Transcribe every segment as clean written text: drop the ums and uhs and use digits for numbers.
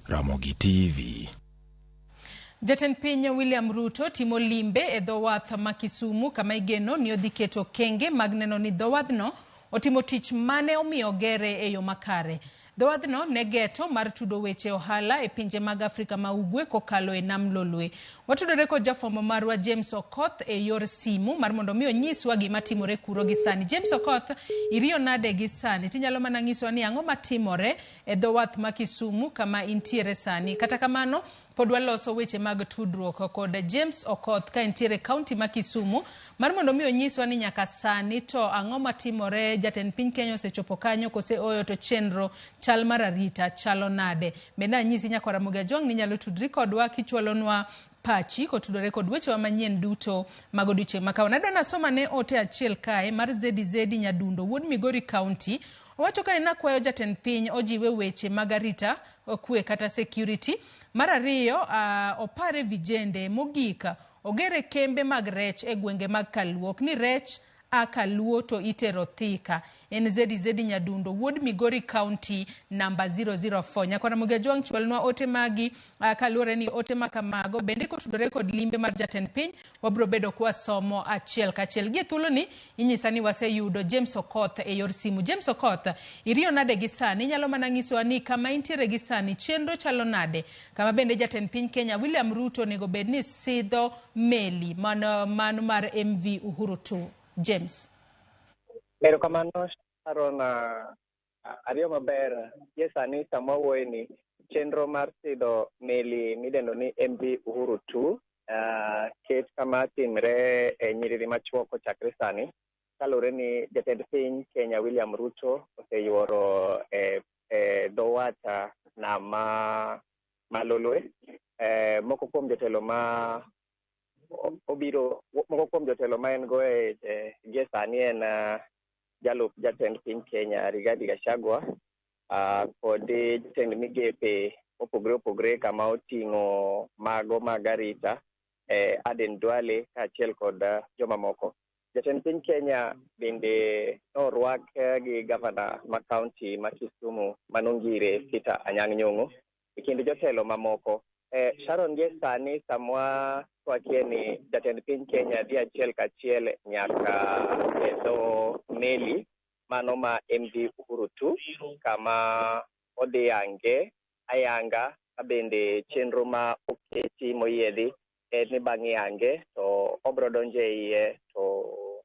Ramogi TV. Jatend piny William Ruto timo limbe e dho wath ma Kisumu kama igeno ni odhi keto okenge mag neno ni dho wadhno otimo tich mane omiyo ogere e yo makare. Dho wadhno ne geto mar tudo weche ohala e pinje mag Afrika ma Ugwe kokalo e nam Lolwe. Watudore kod jafwambo marwa James Okoth e yor simu mar mondo mi onyiswa gima timore kuro gi sani. James Okoth, iriyo nade gi sani? Tinyalo mana nyisowa ni ang'o matimore e dho wath ma Kisumu kama intiere sani. Kata kamano, pod waloso weche mag tudruok kod James Okoth ka entiere e kaunti ma Kisumu mar mondo mi onyiswa ni nyaka sani to ang'o matimore, jatend piny Kenya osechopo kanyo kose oyo to chenro chal mar arita chalo nade. Bende anyisi nyakwar Ramogi Ajwang' ni inyalo tudri kodwa kichwalonwa pachi kotudore kod wechewa manyien duto mag odiochieng' ma kawuono. Adwa nasoma ne ote achiel kae mar Zedi Zedi Nyadundo wuod Migori County. Owacho kae nakwayo jatend piny ojiwe weche mag arita kwe kata security. Mar ariyo, opare vijende. Mogik, ogere kembe mag rech e gwenge mag Kaluo. Ok ni rech a Kaluo to itero Thika. En Zedi Zedi Nyadundo wuod Migori County namba 004. Nyakwar Ramogi Ajwang' chwalnwa ote magi kaluwore ni ote ma kamago bende kotudore kod limbe mar jatend piny wabro bedo kwasomo achiel kachiel. Gie thuoloni inyisa ni waseyudo James Okoth e yor simu. James Okoth, iriyo nade gi sani? Inyalo mana nyisowa ni kama intiere gi sani chenro chalo nade? Kama bende jatend piny Kenya William Ruto onego bed ni sidho meli mano mar MV Uhuru 2. James. Erokamano Sharon, ariyo maber. Gie sani sama wawuoye ni chenro mar sidho meli midendo ni MV Uhuru 2 ket kama timre e nyiriri machuok kochakre sani kaluwore ni jatend piny Kenya William Ruto oseyuoro e dho wath nam ma Lolwe. Moko kuom jotelo ma obiro moko kuom jotelo ma en go e gie sani en jalup jatend piny Kenya Rigathi Gachagua kod jotend migepe mopogore opogore kama oting'o mago mag arita Aden Duale kaachiel kod jomamoko. Jatend piny Kenya bende norwak gi gavana ma kaunti ma Kisumu manongire Peter Anyang' Nyong'o e kind jotelo mamoko. Sharon, gie sani samwa twakie ni jatend piny Kenya dhi achiel kachiel nyaka e dho meli mano ma MV Uhuru 2 kama odhi yange ayanga ka bende chenro ma oketi moyiedhi en ni bang' yange to obro donjo e iye to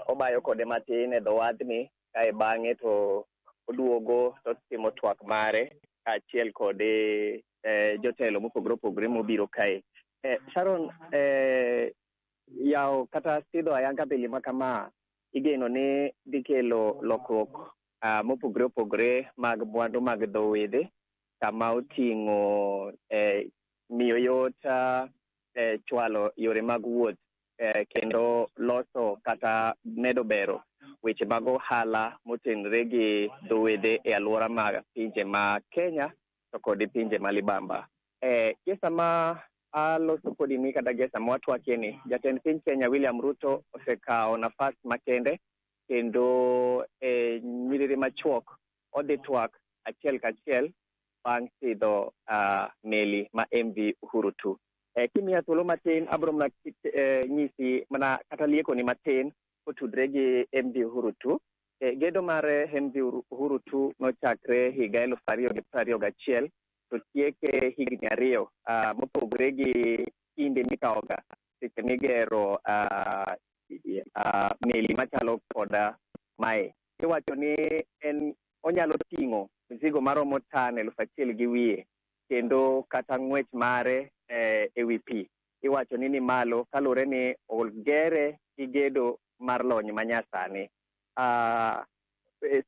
obayo kode matin e dho wadhni kae bang'e to oduogo to otimo twak mare kaachiel kod jotelo mopogore opogore mobiro kae. Sharon, yawo kata sidho ayanga meli ma kama igeno ni dhi kelo lokruok mopogore opogore mag mwandu mag dho wedhe kama oting'o miyo yot chwalo yore mag wuoth kendo loso kata medo bero weche mag ohala motenore gi dho wedhe e alwora mag pinje ma Kenya to kod pinje ma libamba. Gie sama aloso kodi ni kata gie sama watwakie ni, jatend piny Kenya William Ruto osekawo nafas makende kendo e nyiriri machuok odhi twak achiel kachiel bang' sidho meli ma MV Uhuru 2. Kimiya thuolo matin abro mana nyisi mana kata liekoni matin kotudre gi MV Uhuru 2. Gedo mar MV Uhuru 2 nochakre higa 2021 to tieke higni 2 mopogore gi kinde mikawoga seche migero meli machalo koda mae. Iwacho ni en onyalo ting'o mzigo maromo tan 1,500 kendo kata ng'wech mare e wi pi iwacho ni ni malo kaluwore ni ogere gi gedo mar lony manyasani.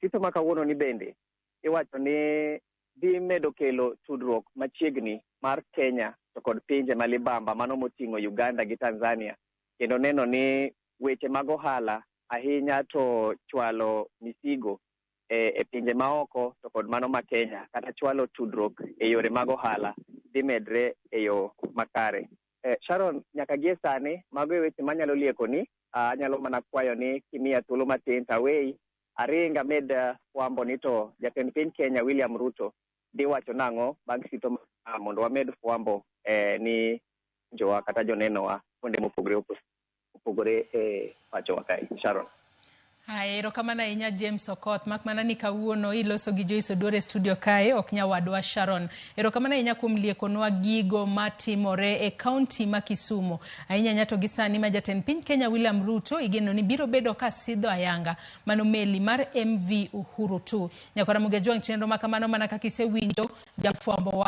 Sitho ma kawuono ni bende iwacho ni dhi medo kelo tudruok machiegni mar Kenya to kod pinje ma libamba mano moting'o Uganda gi Tanzania kendo neno ni weche mag ohala ahinya to chwalo misigo e pinje maoko to kod mano ma Kenya kata chwalo tudruok e yore mag ohala dhi medre e yo makare. Sharon, nyaka gie sani mago e weche manyalo liekoni. Anyalo mana kwayo ni kimiya thuolo matin to aweyi aring amed fwambo ni to jatend piny Kenya William Ruto Diwacho nang'o bang' sitho mondo wamed fwambo ni jowa kata jonenowa kuonde mopogore opogore e pachowa kae. Sharon. Haya, erokamano ahinya James Okoth. Mak mana ni kawuono iloso gi Joyce Oduor e studio kae, ok nyawadwa Sharon. Erokamano ahinya kuom liekonwa gigo matimore e kaunti ma Kisumu. Ahinya ahinya to gi sani ma jatend piny Kenya William Ruto igeno ni biro bedo ka sidho ayanga mano meli mar MV Uhuru 2. Nyakwara Ramogi Ajwang' chenro ma kamano mana kaka isewinjo jafwambo wa.